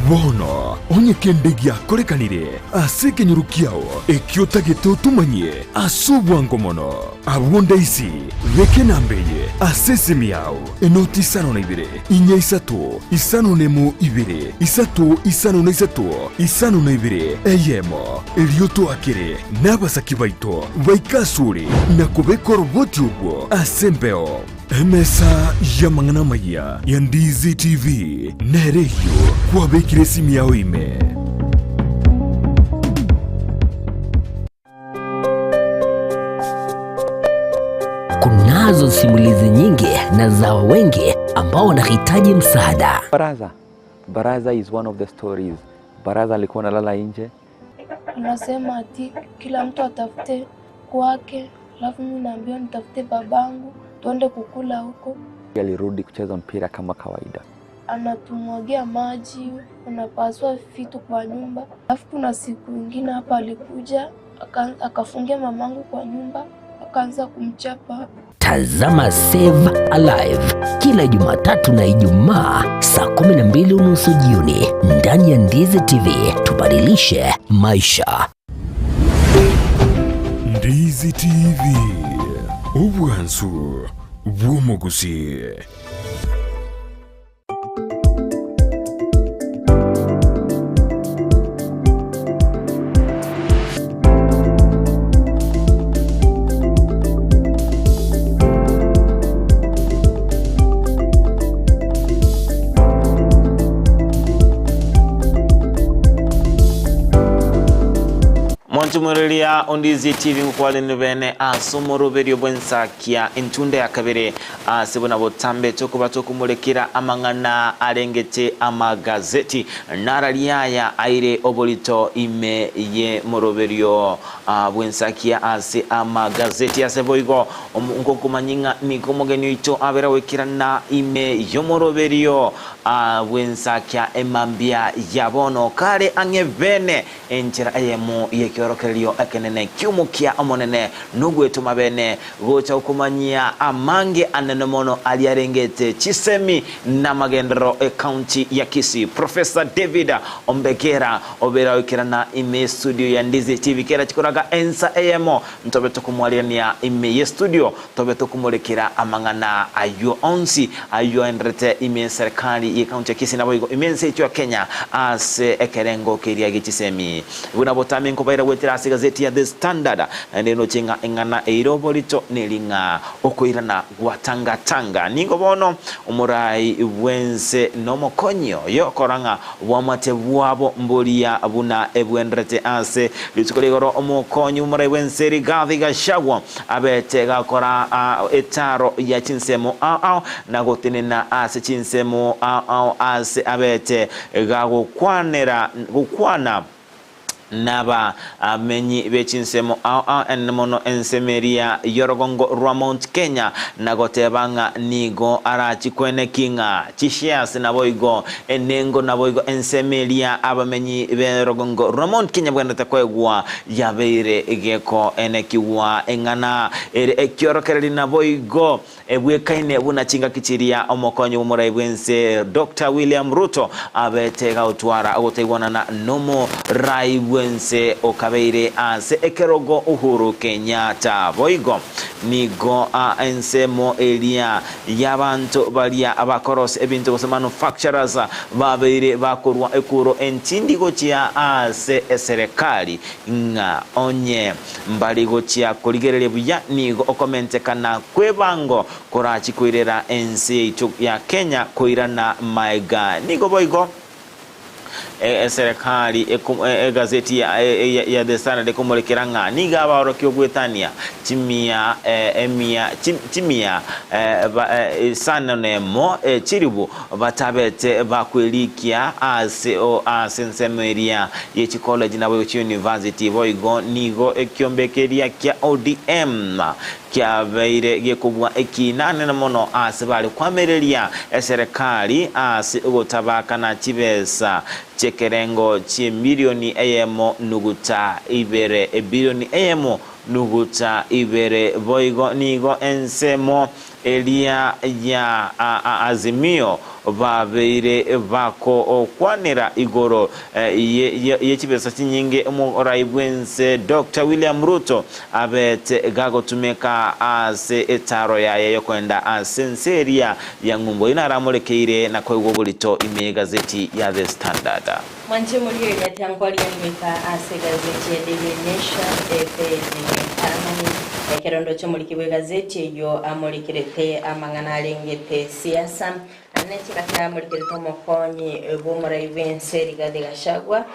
Bono onye kende giakorekanire ase ekenyoro kiao ekio otagete otomanyie ase obwango mono, abwo ndaisi beka enamba eye ase esimi yao. Enoti isano na ibere, inya isato, isano nemo ibere, isato isano na isato, isano na ibere, eyemo. Erio toakere nabasaki baito baike asore na kobeka oroboti orwo ase embeo. Emesa y'amang'ana amayia ya Ndizi TV nere eyio kwabekire esimi yao ime. Kunazo simulizi nyingi na za wengi ambao wanahitaji msaada. Baraza. Baraza is one of the stories. Baraza alikuwa analala nje. Anasema ati kila mtu atafute kwake, alafu mimi naambiwa nitafute babangu tuende kukula huko. Alirudi kucheza mpira kama kawaida. Anatumwagia maji, anapasua vitu kwa nyumba. Alafu kuna siku ingine hapa alikuja akafungia mamangu kwa nyumba akaanza kumchapa. Tazama Save Alive kila Jumatatu na Ijumaa saa 12:30 jioni ndani ya Ndizi TV. Tubadilishe maisha. Ndizi TV, obwansu bw'omogusii. Mwanchumuriria Ondizi TV ngokwarene bene ase omoroberio bw'ensakia entunda ya kabere Ase buna botambe tokoba tokomorekera amang'ana arengete amagazeti, nararia aya aire oborito ime y'emoroberio bw'ensakia ase amagazeti. Ase boigo ngokomanyia ng'a nigo omogeni oito abere goikerana ime y'omoroberio bw'ensakia emambia ya bono kare ang'e bene Enchera eyemo y'ekeorokererio ekenene ki'omokia omonene nogwetoma bene, gocha gokomanyia amange anene mono aria arengete chisemi namagenderero ecounty ya Kisii. Professor David Ombegera obeire agoikerana ime y'estudio ya Ndizi TV kera chikoraga ensa eyemo ntobe tokomwarirania ime y'estudio tobe tokomorekera amang'ana ayio onsi ayio aenderete ime y'eserekari y'ecounty ya Kisii naboigo ime y'ense yaito ya Kenya ase ekerengo keria gi'chisemi. Buna botambe nkobaira goetera. ase egazeti ya The Standard, naende noche ng'a eng'ana eire oborito neri ng'a okoirana gwa Tanga Tanga. Nigo bono omorai bw'ense nomokonyi oye okora ng'a Oboamate bwabo mboria buna ebwenderete ase rituko rigoro omokonyi bw'omorai bw'ense Rigathi Gachagua abete gakora etaro ya chinsemo ao ao na gotenena ase chinsemo ao ao ase abete gagokwanera gokwana Nabamenyi be chinsemo ao ao enene mono ensemo eria y'orogongo rwa Mount Kenya, na goteba ng'a nigo arachikwene ki ng'a chishares naboigo enengo naboigo ensemo eria abamenyi b'orogongo rwa Mount Kenya bwenerete koegwa yabeire gekoenekigwa eng'ana ere ekiorokereri naboigo Ebwekaine buna chingaki chiria omokonyi bw'omorai bw'ense Doctor William Ruto abete gagotwara ogotaigwanana nomorai bw'ense okabeire ase ekerogo Uhuru Kenyatta. Boigo nigo ensemo eria y'abanto baria bakorosia ebinto gose manufacturers babeire bakorwa ekuro entindi gochia ase eserekari ng'a onye Mbari gochia korigereria buya nigo okomentekana kw'ebango korachi koirera ense yaito ya Kenya koirana maega. Nigo boigo eserekari egazeti ya The Standard ekomorekera ng'a nigo abaorokia ogwetania chimia emia chimia isano nemo chiribu Batabete bakwerikia ase ase ensemo eria ye chikoleji naboigo chiyunivasiti. Boigo nigo ekiombe keria kia ODM kiabeire gekobua ekiina anene mono ase bare kwamereria eserekari ase ogotabakana chibesa chi'ekerengo chi'emilioni eyemo nuguta ibere ebilioni eyemo nuguta ibere. Boigo nigo ensemo Eria ya Azimio babeire bakokwanera igoro ye chibesa chinyinge omorai bwense Doctor William Ruto abete gagotumeka ase etaro yaye yokoenda ase ense eria ya ng'umbu. Oyio naramorekeire na koegwa oborito ime yegazeti ya The Standard. Mwanche morigereria tiankoria goika ase egazeti ya Daily Nation epeji entang'ani. Ekero ndoche omoriki bw'egazeti eyio amorikerete amang'ana arengete siasa, na chingaki amorikerete omokonyi bw'omorai bw'ense Rigathi Gachagua,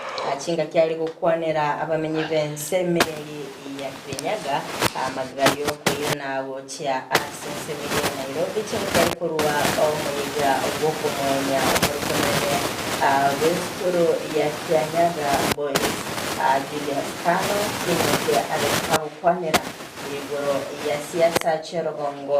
chingaki are gokwanera abamenyi b'ense Mary ya Kirinyaga amagega y'okoirana gochia ase ense ya Nairobi, chingaki are korua omoyega bw'okomoenia omoriki omonene bw'esukuru ya Kianyaga Boys Julius Kano, chingaki are agokwanera igoro ya siasa chi'orogongo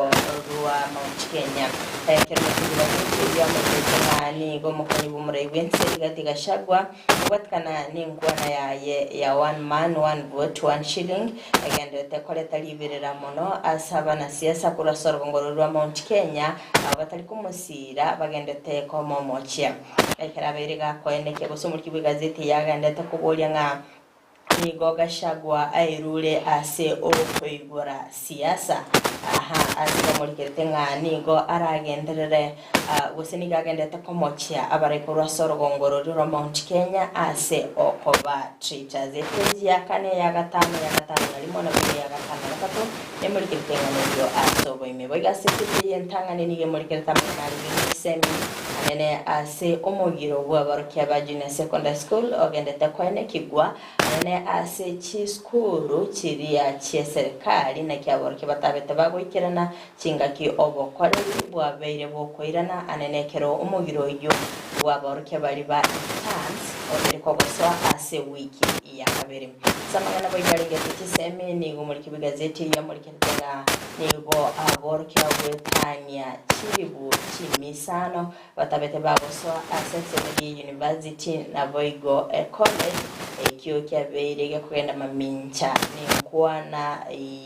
rwa Mount Kenya. Ekero motigiraneti erio amanyete ng'a nigo omokonyi bw'omorai bw'ense Rigathi Gachagua Kobwatikana nenkwana yaye ya one man, one vote, one shilling egendererete koreta riberera mono ase abanasiasa korwa ase orogongo rorwo rwa Mount Kenya abo batari komosiira bagendete komomochia. Ekero abeire gakoenekia gose omoriki bw'egazeti eye agendete koboria ng'a nigo Gachagua aerure ase okoigora siasa. Aha ase bamorikerete ng'a nigo aragenderere gose nigo agenderete komochia abarai korwa ase orogongo roria rwa Mount Kenya ase okoba traitors. Epeji ya kane, eya gatano, eya gatano na rimo, naboigo eya gatano na gatato nemorikerete eng'ana eyio ase oboime. Boigo ase epeji eye entang'ani nigo emorikerete amang'ana arenge chisemi anene ase omogiro bw'abarokia ba Junior Secondary School ogendete koenekigwa anene ase chisukuru chiria chi'eserekari naki aborokia batabete bagoikerana chingaki obokoreri bwabeire bokoirana anene ekero omogiro oyio bw'aborokia baria ba interns obeire kogosoa ase ewiki ya kabere. Ase amang'ana boigo arengete chisemi nigo omoriki bw'egazeti eyio amorikerete ng'a nigo aborokia goetania chilifu chimisano Batabete bagosoa ase ensemo ye university naboigo ecollege, ekio kiabeire gekogenda mamincha nenkwana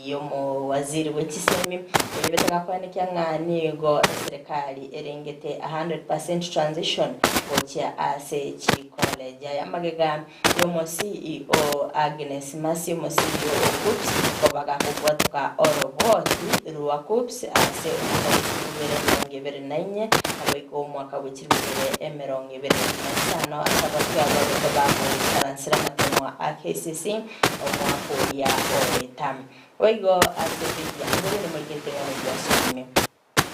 y'omowaziri bwe chisemi oyobete gakoenekia ng'a nigo eserekari erengete 100% transition gochia ase chicollege. Aya amagega y'omo CEO Agnes Mercy omo CEO o KUCCPS koba gakobwatoka oroboti rwa KUCCPS ase omwaka bwe 2024 na goika omwaka bwe 2025 ase abakia babete bagoikaransera amatemo. koremwa a KCC omwaka oria oeta. Boigo ase epeji ya kabere nimorikerete ng'a noyio asomime.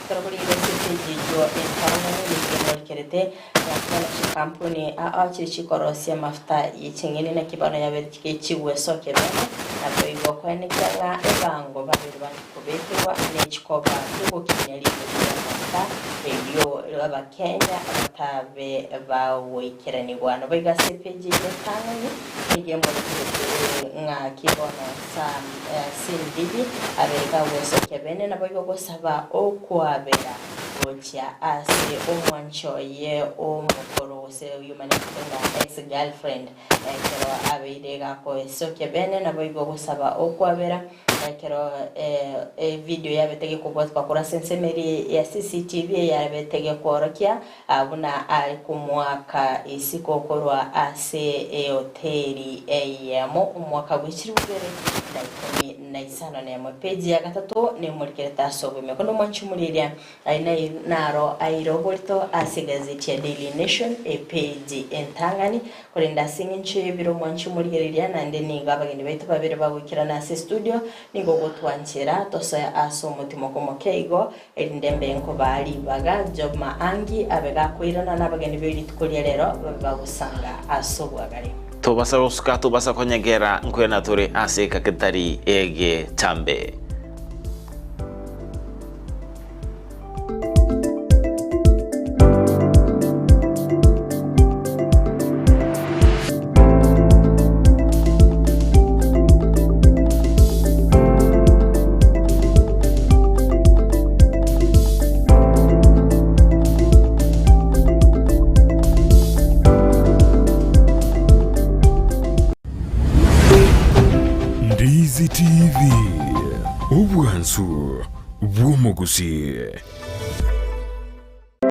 Ekero korigereria ase epeji eyio entang'ani nigo emorikerete ng'a bono chikampuni ao chire chikorosia amafuta ye ching'eni naki bono yabeire chigwesokia bene, naboigo koenekia ng'a ebango babere bakobekerwa nechikoba kiogokinia rigori ri'amafuta erio Abakenya batabe bagoikeranigwa. Naboigo ase epeji eyio entang'ani nigo emorikerete ng'a ki bono Sam Sindidi abeire kagwesokia bene naboigo gosaba okwabera gochia ase omwanchi oye omokoro gose oyomanyete ng'a ex girlfriend ekero abeire gakoesokia bene naboigo gosaba okwabera ekero evideo yabete gekobwatwa korwa ase ensemo eria ya CCTV eyabete gekworokia buna are komoaka isiko korwa ase ehoteli eyemo omwaka bwe chilifu ibere na ikomi na isano nemo. Epeji ya gatato nemorikerete ase oboime. Korende omwanchi omorieria aye naro aire oborito ase egazeti ya Daily Nation epeji entang'ani. Korende ase engencho y'ebiro omwanchi omorigereria naende nigo abageni baito babere bagoikerana ase estudio nigo ogotwanchera tosoe ase omotimoko omoke igo Erinde mbe nkobaa ribaga Job Maangi abe gakoirana nabageni be rituko ria rero babe bagosanga ase obwagare. Tobasa gosuka, tobasa konyegera, nkwena tore ase eka ketari egetambe. Ndizi TV, obwansu bw'omogusii.